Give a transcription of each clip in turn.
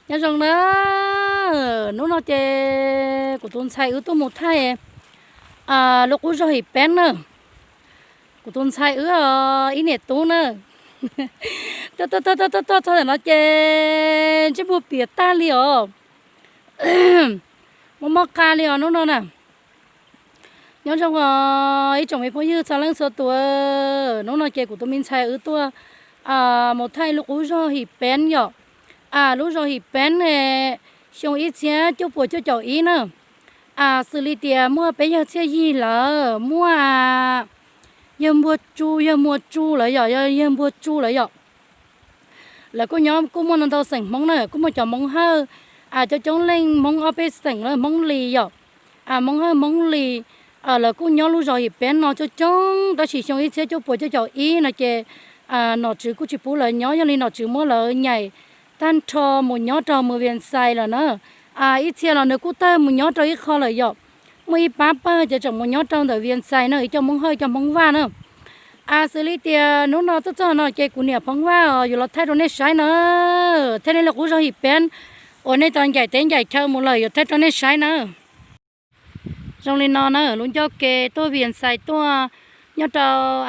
Nyob zoo na, hnub no ces kuv tus ntxhais wb tuaj mus thaij lub qub zog him peeb na. Kuv tus ntxhais wb ib niam tub na, tuaj tuaj tuaj tuaj txog ntawm no ces ntsej muag piam tag li os, mob mob qa li os hnub no na. Nyob zoo os ib tsoom me phooj ywg txhua leej txhua tus, hnub no ces kuv tus me ntxhais wb tuaj mus thaij lub qub zog him peeb yom. Lub zog him peeb xyoo ib txhiab cuaj puas cuaj caum ib na, xws li tias muaj peb yawg txhiaj yig lawm, muaj yawg Npuag Tsu, yawg Muas Tsu lawm yom, yawg Npuag Tsu lawm yom. Lawv kuj nyob kuj muaj ntau ntau xeem Hmoob na, kuj muaj cov Hmoob Hawj, coob coob leej Hmoob ob peb xeem na, Hmoob Lis yom, Hmoob Hawj Hmoob Lis. Lawv kuj nyob lub zos him peeb no coob coob, tab sis xyoo ib txhiab cuaj puas cuaj caum ib no ces nom tswv kuj tsis pub lawv nyob, yog li nom tswv muab lawv nyaim tag nrho mus nyob rau mus Vias Xais lawm na. Ib txhia los nws kuj tawg mus nyob rau ib qho lawm yom. Muaj ib pab pawg ces tseem mus nyob rau ntawm Vias Xais na, ib co Hmoob Hawj, ib co Hmoob Vaj na. Xws li tias hnub no tuaj txog no ces kuv niam Hmoob Vaj yuav los thaij rau nej saib na, thaij nej lub qub zog him peeb uas nej tau ncaim teb ncaim chaw mus lawm yuav thaij rau nej saib na. Zoo li no na, lub ncauj ke tuaj Vias Xais tuaj nyob rau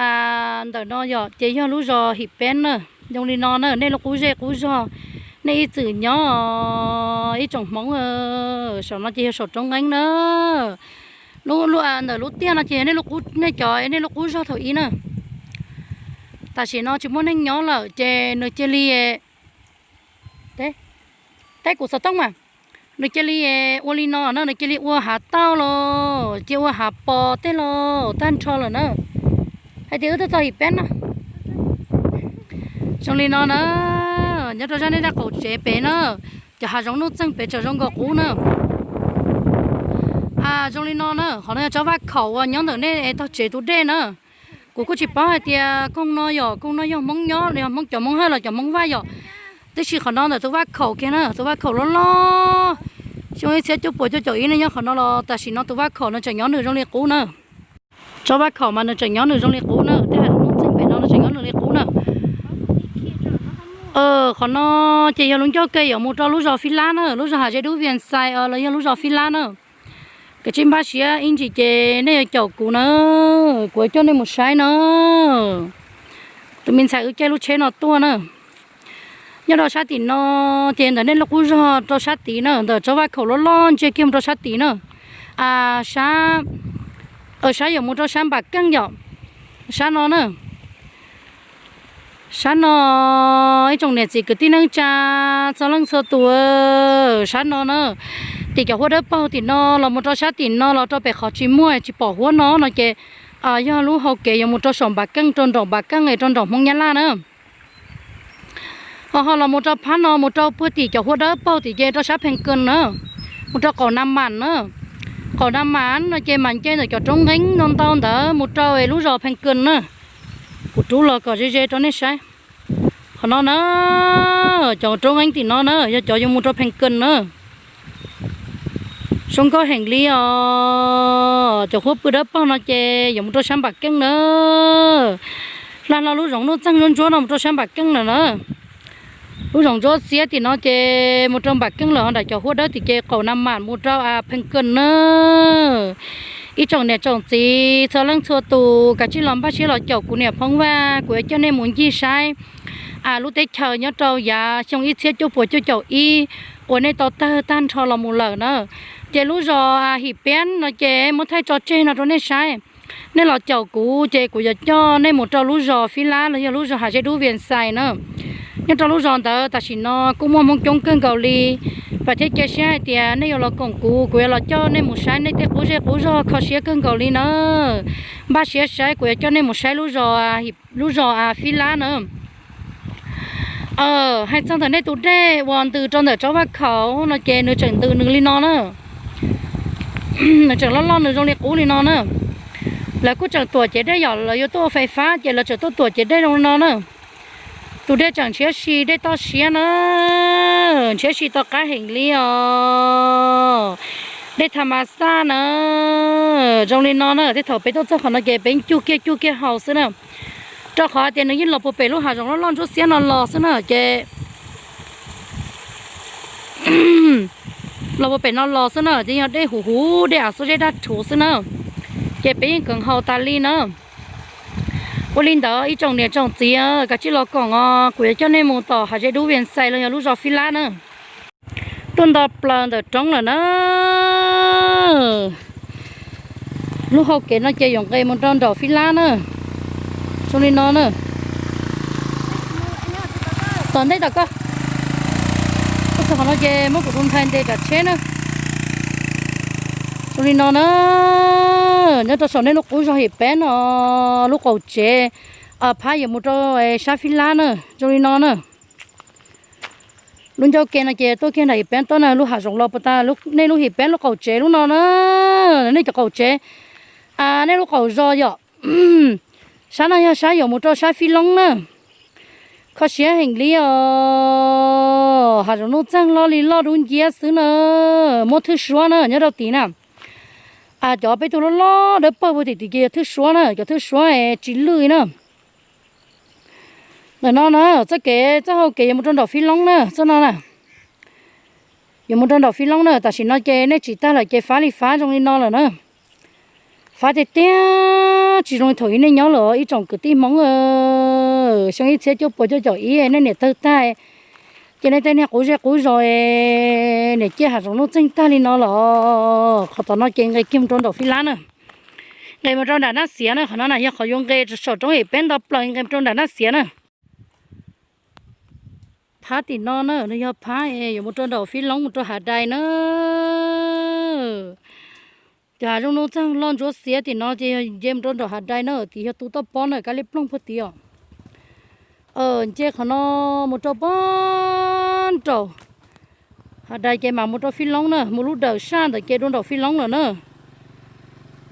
ntawm no yom, ces yog lub zos him peeb na. Zoo li no na, nej lub qub zej qub zog, nej ib txwm nyob ib tsoom Hmoob, saum no ces yog saum roob nqeeb na. Lub ntawm lub tiaj no ces nej lub qub, nej cov nej lub qub zog thaum ib na. Tam sim no tsis muaj neeg nyob lawm ces nws cia li, teb kuv xov tooj mas, nws cia li ua li no na, nws cia li ua hav tauj los cia ua hav pos tej los tag nrho lawm na. Hais tias wb tuaj txog him peeb no. Zoo li no na, nyob rau zaj nej raj qaum tsev pem na, cov hav zoov nuj txeeg pem tseem zoo nkaus qub na. Zoo li no na, qhov no yog tsob vaj khaum uas nyob ntawm nej tog tsev tus dej na. Kuv kuj tsis paub hais tias koog no yog, koog no yog Hmoob nyob, yog Hmoob, cov Hmoob Hawj los cov Hmoob Vaj yom. Tab sis qhov no ntawm tus vaj khaum kiag na, tus vaj khaum loj loj, xyoo ib txhiab cuaj puas cuaj caum ib nej nyob qhov no los tam sim no tus vaj khaum nws tseem nyob nws zoo li qub na. Tsob vaj khaum mas nws tseem nyob nws zoo li qub na, tej hav zoov nuj txeeg pem no nws tseem nyob nws li qub na. Qhov no ces yog lub ncauj ke yuav mus rau lub zos Fib Lab na, lub zos hav zej dub Vias Xais los yog lub zos Fib Lab na. Kav tsij npaj siab ib ntsis ces nej yuav caum kuv na, kuv yuav coj nej mus saib na. Tus me ntxhais wb caij lub tsheb no tuaj na. Nyob rau sab tim no ces ntawm nej lub qub zog rau sab tid na, ntawm tsob vaj khaum loj loj ntsia kiag mus rau sab tid na. Sab, sab yuav mus rau sab Npam Keej yom, sab no na. Sab no ib tsoom niam txiv kwv tij neej tsa txhua leej txhua tus, sab no na, tim cov huab dawb paug tim no los mus rau sab tim no los rau pem qhov tsis muaj tsis pom huab no no ces yog lub hau kev yuav mus rau saum Npam Keej, rau nraum Npam Keej es rau nraum Hmoob Nyab Laj na. Ho ho los mus rau phab no mus rau puag tim cov huab dawb paug tim ces rau sab Pheej Kws na, mus rau qaum Na Mam na. Qaum Na Mam no ces mam nce ntawm cov roob nqeeb ntau ntau ntawd mus rau es lub zos Pheej Kws na. Kuv rub los kom ze ze rau nej saib. Qhov no na, cov roob nqeeb tim no na yog cov yuav mus rau Pheej Kws na. Zoo nkauj heev li os, cov huab pw dawb paug no ces yuav mus rau sab Npam Keej na. Hla hlo lub zoov nuj txeeg ntsuab ntsuab no mus rau sab Npam Keej lawm na. Lub zoov ntsuab xiab tim no ces mus rau Npam Keej lawm, ho nram cov huab dawb tim ces qaum Na Mam mus rau Pheej Kws na. Ib tsoom niam tsoom txiv txhua leej txhua tus kav tsij los npaj siab los caum kuv niam Phoob Vaj, kuv yuav coj nej mus ncig saib lub teb chaws nyob rau yav xyoo ib txhiab cuaj puas cuaj caum ib uas nej tau tawg tag nrho los mus lawm na. Ces lub zos Him Piab no ces muab thaij tso tseg no rau nej saib. Nej los caum kuv ces kuv yuav coj nej mus rau lub zos Fib Lab los yog lub zos Hav Zeb Dub Vias Xais na. Nyob rau lub zos ntawd tam sim no kuj muaj Hmoob coob kawg nkaus li. Vam thiab cia siab hais tias nej yuav los koom kuv, kuv yuav los coj nej mus saib nej tej qub zej qub zog kho siab kawg nkaus li na. Npaj siab saib kuv yuav coj nej mus saib lub zos, lub zos Fib Lab na. Hais txog ntawm nej tus dej uas ntws rau ntawm tsob vaj khaum no ces nws tseem ntws nws li no na. Nws tseem loj loj nws zoo li qub li no na. Lawv kuj tseem tuam cev dej yom, lawv yuav tuaj ua fais fab ces lawv tseem tuaj tuam cev dej zoo li no na. Tus dej tseem ntshiab si, dej toj siab na, ntshiab si tau qab heev li os. Dej tha ma xaj na. Zoo li no na, tej thaum peb tuaj txog qhov no ces peb cuag kiag cuag kiag haus xwb na. Rau qhov tias nws yeej los puag pem lub hav zoov loj loj ntsuab xiab no los xwb na ces Los puag pem no los xwb na ces yog dej huv huv, dej av, xuab zeb daj rhuv xwb na, ces peb yeej kheev haus tas li na. Ua li ntawd ib tsoom niam tsoom txiv, kav tsij los koom os, kuv yuav coj nej mus tom hav zes dub Vias Xais los yog lub zos Fib Lab na. Tuaj nto plaws ntawm roob lawm na. Lub hau kev no ces yuav nqes mus rau nram Fib Lab na. Zoo li no na. Tom ntej tom koj, koj txog qhov no ces muab kuv tus ntxhais ntes tom tsheb na. Zoo li no na. Nyob rau saum nej lub qub zog him peb no, lub qaum tsev phab yuav mus rau sab Fib Lab na. Zoo li no na. Lub ncauj ke no ces tuaj kiag nram him peb tuaj na, lub hav zoov los puag ta, nej lub him peb lub qaum tsev lub no na. Nej cov qaum tsev, nej lub qaum zos yom. Sab no yog sab yuav mus rau sab Fib Loob na. Kho siab heev li os, hav zoov nuj txeeg loj li loj dub nciab xwb na. Muaj thwj suab na nyob rau tid na. Cov peb tug loj loj dawb paug puag tim tid ces yog thwj suab na, cov thwj suab tsis lwj na. Ntawm no na, txoj kev, txoj hau kev yuav mus rau nram Fib Loob na, txoj no na. Yuav mus rau nram Fib Loob na, tam sim no ces nej tsim tag lawm ces fab li fab zoo li no lawm na. Fab tiag tiag, tsis zoo li thaum ub nej nyob lawm ib tsoom kwv tij Hmoob. Xyoo ib txhiab cuaj puas cuaj caum ib nej niam tawg tag, ces nej tej niag qub zej qub zos, niam ciaj hav zoov nuj txeeg tag li no los. Qhov tom no ces nqes kiag mus rau nram Fib Lab na. Nqes mus rau nram Naj Xiav na, qhov no na yog qhov yuav nqes saum roob him peb nto plaws nqes mus rau nram Naj Xiav na. Phab tim no na, nws yog phab yuav mus rau nram Fib Loob mus rau Hav Dais na. Cov hav zoov nuj txeeg loj ntsuab xiav tim no ces yog nce mus rau nram Hav Dais na, tim yog tus toj pob na, kav liam ploog puag tid os. Nce qhov no mus rau pob nraum Hav Dais ces mam mus rau Fib Loob na, mus lub dawm saj ntawm ces dua nram Fib Loob lawm na.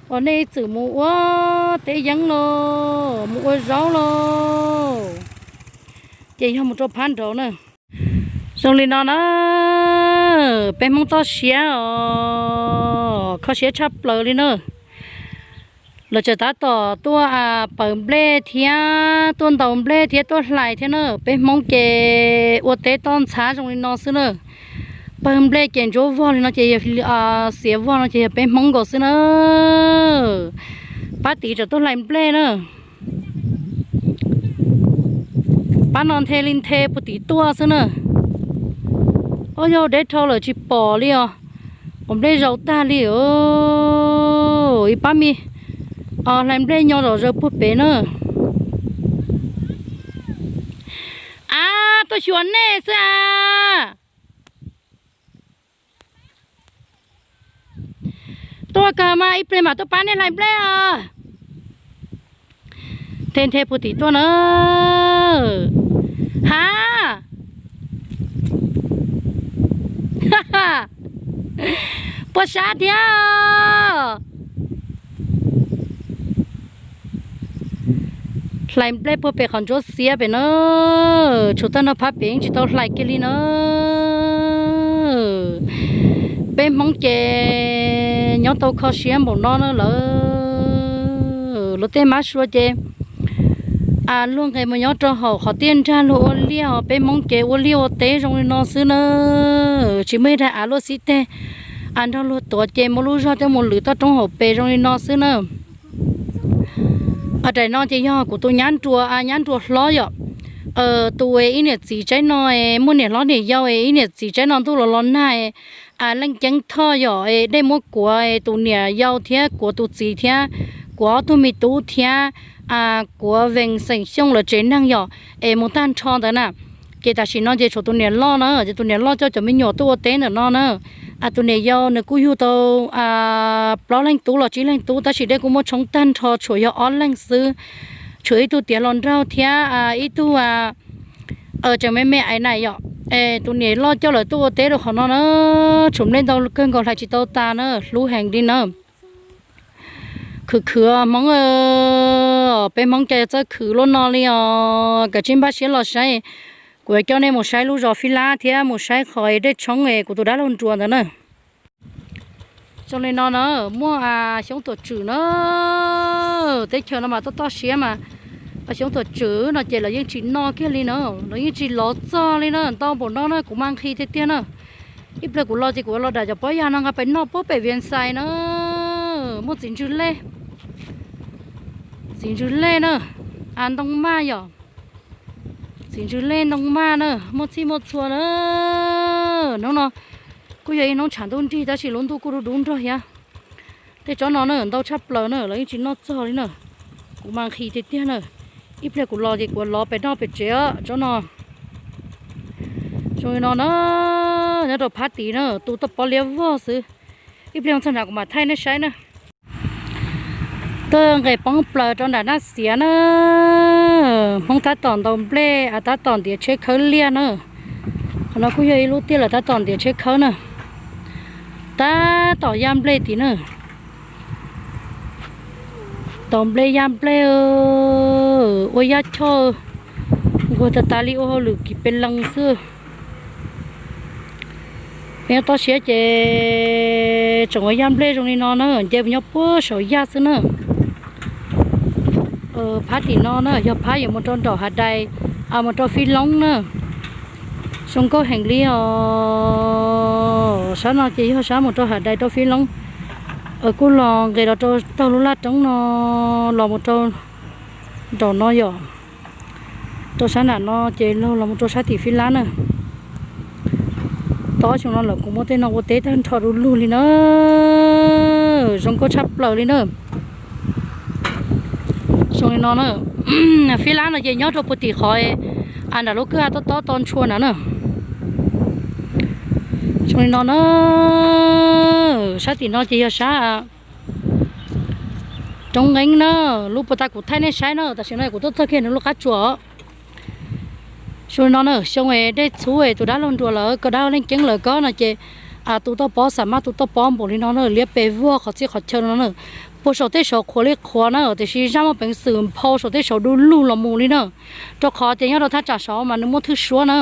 Uas nej ib txwm mus ua teb yeeb los, mus ua zaub los, ces yog mus rau phab nraud na. Zoo li no na, peb Hmoob toj siab os, kho siab tshaj plaws li na. Lawv tseem tab tom tuaj paws nplej thiab tuaj ntaus nplej thiab tuaj hlais thiab na. Peb Hmoob ces ua teb toj ntxhab zoo li no xwb na. Pawg nplej ces ntsuab vog li no ces, xiav vog no ces yog peb Hmoob nkaus xwb na. Pab tid tseem tuaj hlais nplej na. Pab no nthe li nthe puag tim tuaj xwb na. Ob yog deb dhau lawm tsis pom li os. Ua nplej zaus tag li. Ib pab me hlais nplej nyo zom zaws puag pem na. Ab, tuaj xyuas nej xwb a. Tuaj kawg mas ib pliag mam tuaj pab nej hlais nplej os. Nthe nthe puag tim tuaj na. Ha, puas sab thiab? Hlais nplej puag pem qhov ntsuab xiab pem na. Tshuav tag nrho phab pem yeej tsis tau hlais kiag li na. Peb Hmoob ces nyob tau kho siab npaum no na lawm. Luag tej mab sua ces luag nqes mus nyob rau hauv qhov tiaj nrag luag ua liaj os, peb Hmoob ces ua liaj ua teb zoo li no xwb na. Tsis muaj ib daim av luaj xib teg nrog luag tuav ces muab lub zog coj mus lwv toj roob hauv pes zoo li no xwb na. Daim no ces yog kuv tus nyab nruas, nyab nruas hlob yom. Tus ib niam txiv tsaib no, muaj niam hlob niam yau, ib niam txiv tsaib no ntuj los los nag, Leej Ceeb Thoj yom, dej muab kuav tus niam yau thiab kuav tus txiv thiab kuav ob tug me tub thiab kuav Vees xeem Xyooj lawv tsev neeg yom, es mus tag nrho ntawd na. Ces tam sim no ces tshuav tus niam loj na, ces tus niam loj coj cov me nyuam tuaj ua teb ntawm no na. Tus niam yau nws kuj yug tau plaub leeg tub los tsib leeg tub tab sis dej kuj muab tshoob tag nrho tshuav yog ob leeg xwb. Tshuav ib tug tiav hluas nraug thiab ib tug tseem me me ais na yom. Tus niam loj coj lawv tuaj ua teb rau qhov no na, tshuav nplej ntau kawg nkaus hlais tsis tau tas na, hlub heev li na. Khwv khwv Hmoob, peb Hmoob cas txawj khwv luaj no li os. Kav tsij npaj siab los saib, kuv yuav coj nej mus saib lub zos Fib Lab thiab mus saib qhov dej tshoob es kuv tus dab laug nruas ntawd na. Zoo li no na, muaj xyoob tuam tswm na. Teb chaws no mas toj toj siab mas, xyoob tuam tswm no ces lawv yeej tsis noj kiag li na, lawv yeej tsis lov txog li na, ntau npaum no na kuv mas nqhis tiag tiag na. Ib pliag kuv los ces kuv los dam cov pob yas no nqa pais noj puag pem Vias Xais na. Muaj txiv ntsws lej, txiv ntsws lej na, a ntoo maj yom, txiv ntsws lej ntoo maj na, muaj txhij muaj txhua na. Hnub no kuj yog ib hnub tshav ntuj nrig tab sis lub ntuj kuj dub dub nrog thiab. Tej tsob no na ntau tshaj plaws na, lawv yeej tsis noj txog li na. Kuv mas nqhis tiag tiag na. Ib pliag kuv los ces kuv lov pem noj pem tsev tsob no. Zoo li no na, nyob rau phab tid na, tu toj pob liab vog xwb. Ib pliag txog nrad kuv mam thaij nej saib na. Tuaj nqes poob plaws rau nram Naj Xiav na. Hmoob tab tom ntaus nplej, a tab tom ntiav tsheb khawb liaj na. Qhov no kuj yog ib lub tiaj lawm tab tom ntiav tsheb khawb na. Tab tom yaj nplej tid na. Ntaus nplej yaj nplej, ua yaj choj, nquag tas tas li ua hauj lwm kis pes lees xwb. Peb nyob toj siab ces tseem ua yaj nplej zoo li no na, nce mus nyob puag saum yaj xwb na. Phab tim no na yog phab yuav mus rau nraum Hav Dais, mus rau Fib Loob na. Zoo nkauj heev li os. Sab no ces yog sab mus rau Hav Dais rau Fib Loob. Kuj los nqes los rau taug lub laj roob no los mus rau nraum no yom. Rau sab nram no ces los los mus rau sab tim Fib Lab na. Tau xyoo no lawm kuv muab tej no ua teb tag nrho du lug li na. Zoo nkauj tshaj plaws li na. Zoo li no na. Fib Lab no ces nyob rau puag tim qhov nram lub kwj ha tob tob to ntshua na na. Zoo li no na. Sab tim no ces yog sab Roob Nqeeb na. Lub puag ta kuv thaij nej saib na, tam sim no kuv tuaj txog kiag nws lub qab tsuas. Zoo li no na, xyoo dej txhub tus dab laug nruas lawm, koj dab laug Leej Ceeb lawm koj no ces tu toj pob, xam maj tu toj pob npaum li no na, liab pes vuag qhov txhia qhov chaw no na. Puag saum tej saud qhuav li qhuav na, tiam sis zaj muaj peev xwm nphau saum tej saud du lug los mus li na. Rau qhov tias nyob rau thaj tsam saud mas nws muaj thwj suab na.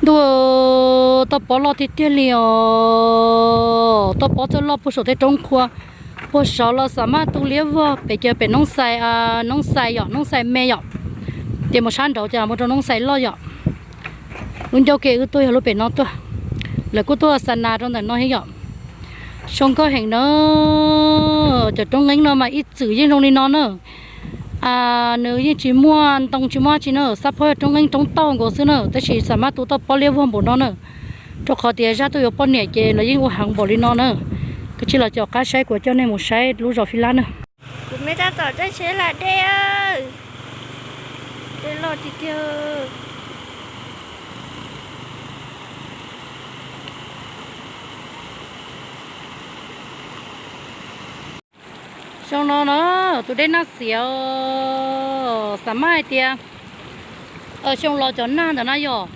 Ntuj, toj pob loj tiag tiag li os. Toj pob txawj loj puag saum tej roob qhua. Puag saud los xam maj tu liab vog pem, ces pem Noob Xais, Noob Xais yom, Noob Xais me yom. Ces mus sab nraud ces mus rau Noob Xais loj yom. Lub ncauj ke wb tuaj yog lub pem no tuaj. Lawv kuj tuaj xa nas rau ntawm no thiab yom. Zoo nkauj heev na. Cov Roob Nqeeb no mas ib txwm yeej zoo li no na. Nws yeej tsis muaj ntoo tsis muaj dab tsi na, xab phob yog Roob Nqeeb roob tauj nkaus xwb na, tab sis xam maj tu toj pob liab vog npaum no na. Rau qhov tias zaj tuaj yuav poj niam ces lawv yeej ua heev npaum li no na. Kav tsij los caum qab saib, kuv coj nej mus saib lub zos Fib Lab na. Kuv me tab tom caij tsheb lam dej, dej loj tiag tiag. Xyoo no na, tus dej Naj Xiav, xam maj hais tias xyoo los cov nag ntawd na yom.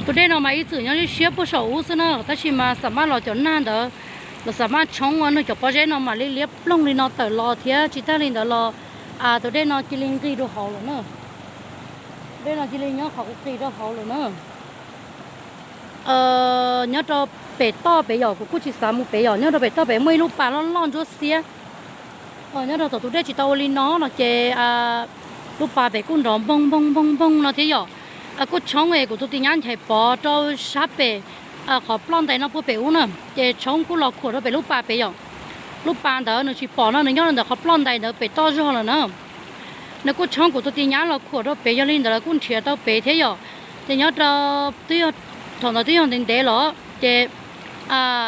Tus dej no mas ib txwm nyob siab siab puag saum ub xwb na, tab sis mas xam maj los cov nag ntawd, los xam maj tshoob ua nws cov pob zeb no mam li liab ploog li no tawm los thiab. Tsis tag li ntawd los tus dej no cia li nqis rau hauv lawm na. Dej no cia li nyob qhov qis rau hauv lawm na. Nyob rau pem toj pem yom, kuv kuj tsis xav mus pem yom, nyob rau pem toj pem muaj ib lub pas loj loj ntsuab xiab. Nyob rau thaum tus dej tsis tau ua li no no ces lub pas pem kuj nrov npoog npoog npoog npoog no thiab yom. Kuj tshoob es kuv tus tis nyab nchais pov rau sab pem qhov ploj ntais no puag pem ub na, ces tshoob kuj los khuam rau pem lub pas pem yom. Lub pas ntawd nws tsis pom no, nws nyob rau ntawm qhov ploj ntais ntawd pem toj zog lawm na. Nws kuj tshoob kuv tus tis nyab los khuam rau pem, yog li ntawd lawv kuj nrhiav tau pem thiab yom. Ces nyob rau thaum ntawd twb yog ntev ntev los ces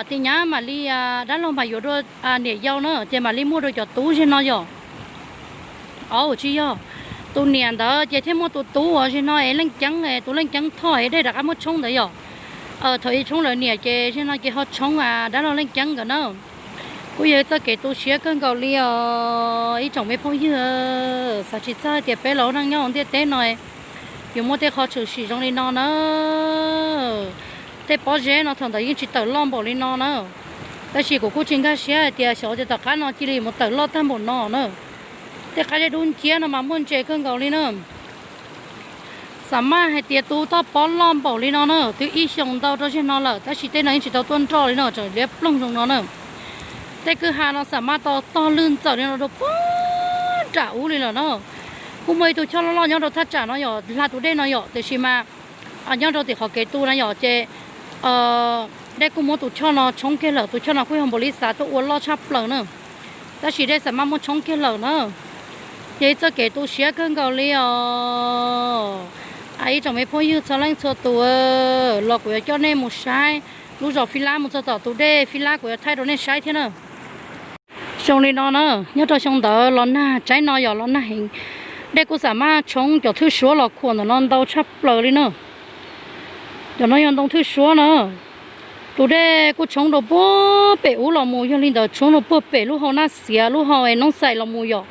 tis nyab mam li, dab laug mas yuav dua niam yau na, ces mam li muaj dua cov tub zeg no yom. Au, tsis yog, tus niam ntawd ces thiaj muaj tus tub uas zeg no es Leej Ceeb, tus Leej Ceeb Thoj es dej rov qab muab tshoob ntawd yom. Thaum ub tshoob lawv niam ces zeg no ces ho tshoob dab laug Leej Ceeb nkawd na. Kuj yog txoj kev tu siab kawg nkaus li os ib tsoom me phooj ywg. Xav tsis txog hais tias peb los ua neej nyob hauv ntiaj teb no yuav muaj tej qho tshwm sim zoo li no na. Tej pob zeb no thaum ntawd yeej tsis tawm loj npaum li no na, tab sis kuv kuj tsis nkag siab hais tias xyov tias tom qab no cia li mus tawm loj tag npaum no na. Tej qab zeb dub nciab no mas muaj ntses kawg nkaus li na. Xam maj hais tias tu toj pob loj npaum li no na, twb ib xyoos ntau rau zeg no lawm, tab sis tej no yeej tsis tau tuaj nroj li no, tseem liab ploog zoo no na. Tej kwj ha no xam maj tau tog lwg ntxawm li no rau puag nram ub li lawm na. Kuj muaj ib tug choj loj loj nyob rau thaj tsam no yom, hla tus dej no yom, tiam sis mas nyob rau tim qhov kev tu na yom, ces dej kuj muab tus choj no tshoob kiag lawm. Tus choj no kuj yog npaum li xav tuaj ua loj tshaj plaws na, tab sis dej xav maj muab tshoob kiag lawm na. Ces ib txoj kev tu siab kawg nkaus li os. Ib tsoom me phooj ywg txhua leej txhua tus, los kuv yuav coj nej mus saib lub zos Fib Lab mus txog tom tus dej Fib Lab, kuv yuav thaij rau nej saib thiab na. Zoo li no na, nyob rau xyoo ntawd los nag, tsaib no yog los nag heev, dej kuj xav maj tshoob cov thwj suab los khuam ntawm no ntau tshaj plaws li na. Cov no yog ntoo thwj suab na. Tus dej kuj tshoob rau puag pem ub los mus, yog li ntawd tshoob rau puag pem lub hau Naj Xiav, lub hau Noob Xais los mus yom.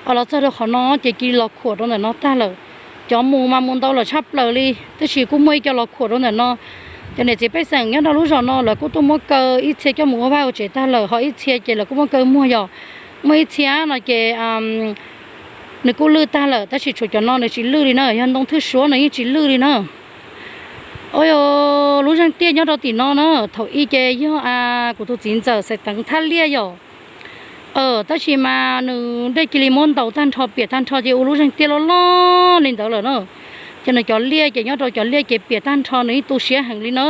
Los txog rau qhov no ces cia li los khuam rau ntawm no tag lawm. Cov mus mas mus ntau lawm tshaj plaws li, tab sis kuj muaj ib co los khuam rau ntawm no. Cov niam txiv pej xeem nyob rau lub zos no lawv kuj tuaj muab kaw ib txhia coj mus ua vaj ua tsev tag lawm, ho ib txhia ces lawv kuj muab kaw muag yom. Muaj ib txhia no ces nws kuj lwj tag lawm, tab sis tshuav cov no nws tsis lwj li na, yog ntoo thwj suab nws yeej tsis lwj li na. Lub zeeg tiaj nyob rau tim no na, thaum ub ces yog kuv tus txiv ntxawm Xaiv Teev thaj liaj yom. Tab sis mas nws dej cia li muab ntaus tag nrho, piam tag nrho ces ua lub zeeg tiaj loj loj li ntawd lawm na. Ces nws cov liaj ces nyob rau cov liaj ces piam tag nrho, nws yeej tu siab heev li na.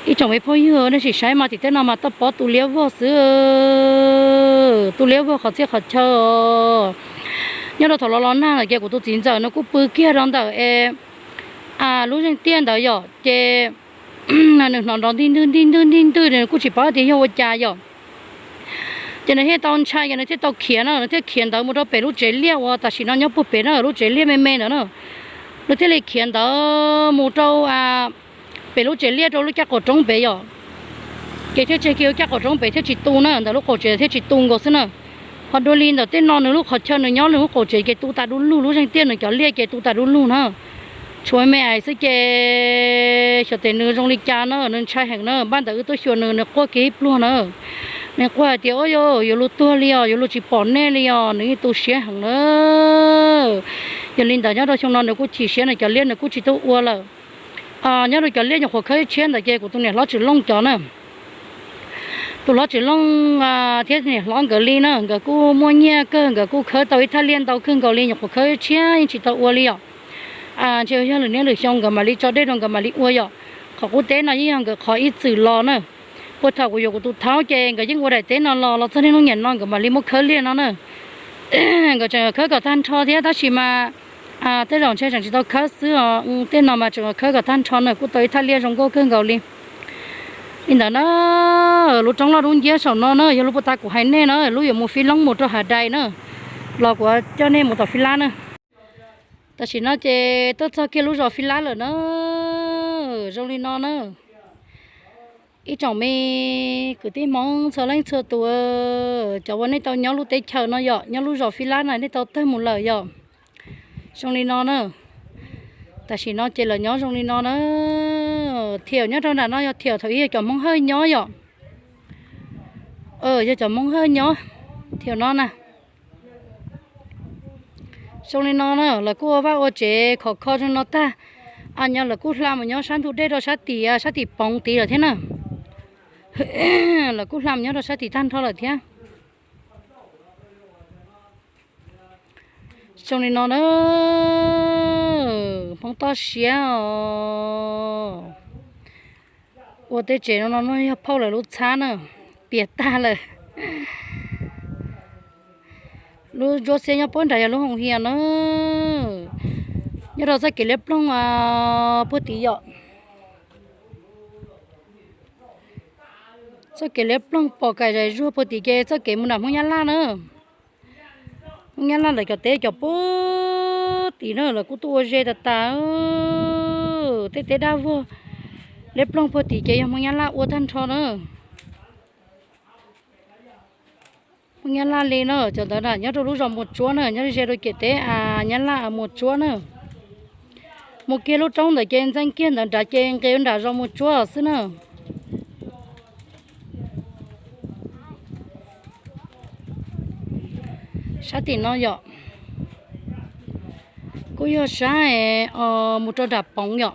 Ib tsoom me phooj ywg, nej sim saib mas tim tej no mas toj pob tu liab vog xwb, tu liab vog qhov txhia qhov chaw. Nyob rau thaum los los nag lawm ces kuv tus txiv ntxawm nws kuj pw kiag rau ntawm es lub zeeg tiaj ntawd yom, ces nws hnov nrov ntig ntwg ntig ntwg ntig ntwg, nws kuj tsis paub tias yog ua cas yom. Ces nws thiaj tau ntshai, ces nws thiaj tau khiav na, nws thiaj khiav ntawd mus rau pem lub tsev liaj uas tam sim no nyob puag pem na, lub tsev liaj me me ntawd na. Nws thiaj li khiav ntawd mus rau pem lub tsev liaj rau lub caj qaum roob pem yom. Ces thiaj tseg kiag lub caj qaum roob pem thiaj tsis tu na, ntawm lub qaum tsev thiaj tsis tu nkaus xwb na. Ho dua li ntawm tej no nws lub qhov chaw nws nyob nws lub qaum tsev ces tu tas du lug, lub zeeg tiaj nws cov liaj ces tu tas du lug na. Tshuav me ais xwb ces xyov tes nws zoo li cas na, nws ntshai heev na, npaj ntawd wb tuaj xyuas nws, nws quaj kiag ib pluag na. Nws quaj hais tias, ub, yuav luag tuag li os, yuav luag tsis pom nej li os, nws yeej tu siab heev na. Yog li ntawd nyob rau xyoo no nws kuj chim siab, nws cov liaj nws kuj tsis tuaj ua lawm. Nyob rau cov liaj nyuam qhuav khawb tshiab ntawd ces kuv tus niam hlob Tsim Looj cov na. Tus hlob Tsim Looj thiab niam hlob nkawd li na, nkawd kuj muaj nyiaj kawg, nkawd kuj khawb tau ib thaj liaj ntau kawg nkaus li, nyuam qhuav khawb tshiab yeej tsis tau ua li yom. Ntshe yog lwm niaj lwm xyoo nkawd mam li tso dej rau nkawd mam li ua yom. Qhov qub teb no yeej yog nkawd qhov ib txwm los na. Puag thaum kuv yuav kuv tus thaub ces nkawd yeej ua daim teb no los, los txog niaj hnub niam no nkawd mam li muab khawb liaj no na. Nkawd tseem khawb kom tag nrho thiab tab sis mas tej zaum ntshe tseem tsis tau khawb xwb os. Tej no mas tseem khawb kom tag nrho na, kuj tau ib thaj liaj zoo nkauj kawg nkaus li. Li ntawd na, lub roob loj dub nciab saum no na yog lub puag ta kuv hais nej na, lub yuav mus Fib Loob mus rau Hav Dais na, los kuv coj nej mus tom Fib Lab na. Tam sim no ces tuaj txog kiag lub zos Fib Lab lawm na, zoo li no na. Ib tsoom me kwv tij Hmoob txhua leej txhua tus, cov uas nej tau nyob lub teb chaws no yom, nyob lub zos Fib Lab no nej tau tawg mus lawm yom. Zoo li no na. Tam sim no ces lawv nyob zoo li no na. Thiaum nyob rau nram no yog thiaum thaum ub yog cov Hmoob Hawj nyob yom. Yog cov Hmoob Hawj nyob thiaum no na. Zoo li no na, lawv kuj ua vaj ua tsev khov kho zoo no tag. Nyob lawv kuj hla mus nyob sab ntug dej rau sab tim, sab tim poov tid lawm thiab na. Lawv kuj hla mus nyob rau sab tim tag nrho lawm thiab. Zoo li no na, Hmoob toj siab os. Ua tej tsev no no yog phauj lawv lub txhab na, piam tag lawm. Lub ntsuab xiab nyob puag nrad yog lub hoo hias na. Nyob rau txoj kev liab ploog puag tid yom. Txoj kev liab ploog pom kam zais zuag puag tid ces txoj kev mus nram Hmoob Nyab Laj na. Hmoob Nyab Laj lawv cov teb cov puag tid na lawv kuj tuaj ua ze tas tas. Tej teb dab vog liab ploog puag tid ces yog Hmoob Nyab Laj ua tag nrho na. Hmoob Nyab Laj li na, cov ntawd na nyob rau lub zos Muas Tsuab na, nyob ze rau ciam teb Nyab Laj Muas Tsuab na. Mus kiag lub roob ntawd ces ntxeev kiag ntawd nrad ces nqis nram zos Muas Tsuab xwb na. Sab tim no yom, kuj yog sab mus rau nram poov yom.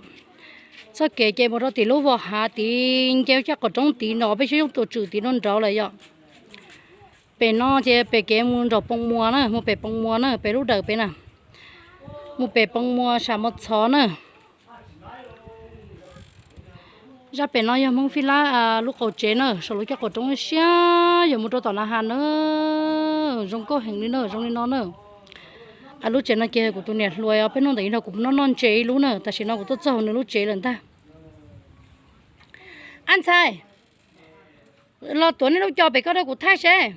Txoj kev ces mus rau tim lub vos hav tid, nce caj qaum roob tid nrov peb xyoob yooj tus tswm tid nrov lawm yom. Pem no ces pem kev mus nram Poos Muas na, mus pem Poos Muas na, pem lub dawm pem na. Mus pem Poo Muas sam Muas Txhov na. Zaj pem no yog Hmoob Fib Lab lub qaum tsev na, saum lub caj qaum roob siab yog mus rau tom Na Has na. Zoo nkauj heev li na, zoo li no na. Lub tsev no ces kuv tus niam hluas os, peb hnub ntawd nrog kuv noj noj ntses ib lub na, tam sim no kuv tuaj txog hauv nws lub tsev lawm ntag. Ab ntxhais, los tuav nej lub cos pem ko rau kuv thaij seb.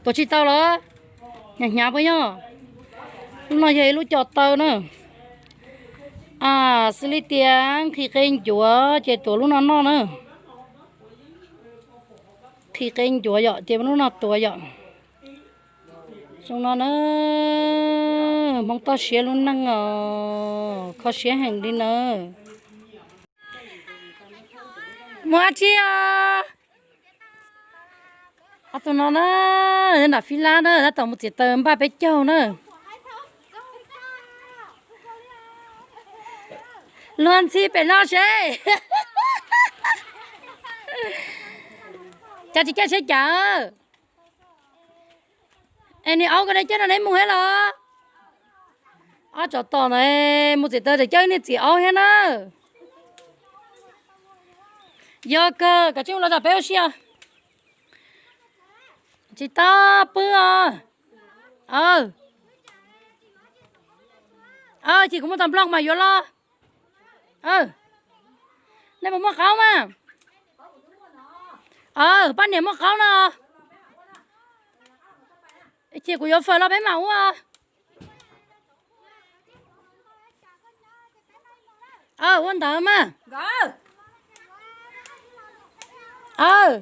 Tuav tsis tau los? Hnyav hnyav puas yog? Lub no yog ib lub cos taw na. Xws li tias nqhis qe ncuav ces tuav lub no noj na. Nqhis qe ncuav yom, ces lub no tuav yom. Zoo no na, Hmoob toj siab lub neej os, kho siab heev li na. Mus dab tsi os? Ob tug no na, nram Fib Lab na, tab tom mus txiav taws npaj peb caug na. Luag ntxhi pem no seb. Cas tsis caij seb cas. Es niag aub ko ne caij no neb mus thiab los? Ob tsov tom no mus txiav taws tseem caij niag txiv aub thiab na. Yog kawg, kav tsij mus los tom peb ua si os. Tsis tau pw os. Aw. Aw, ces kuv mus tom Nplog mas yuav los. Aw. Nej puas muaj qaub mas? Aw, poj niam muaj qaub no. Ces kuv yuav fawm los peb mam ua. Aw, ua ntawd mas. Aw.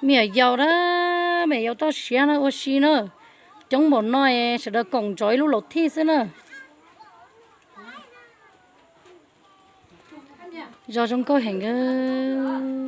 Me nyuam yaus na, me nyuam yaus toj siab na, ua si na. Coob npaum no sawv daws koom ntsoov ib lub laus thij xwb na. Zos zoo nkauj heev.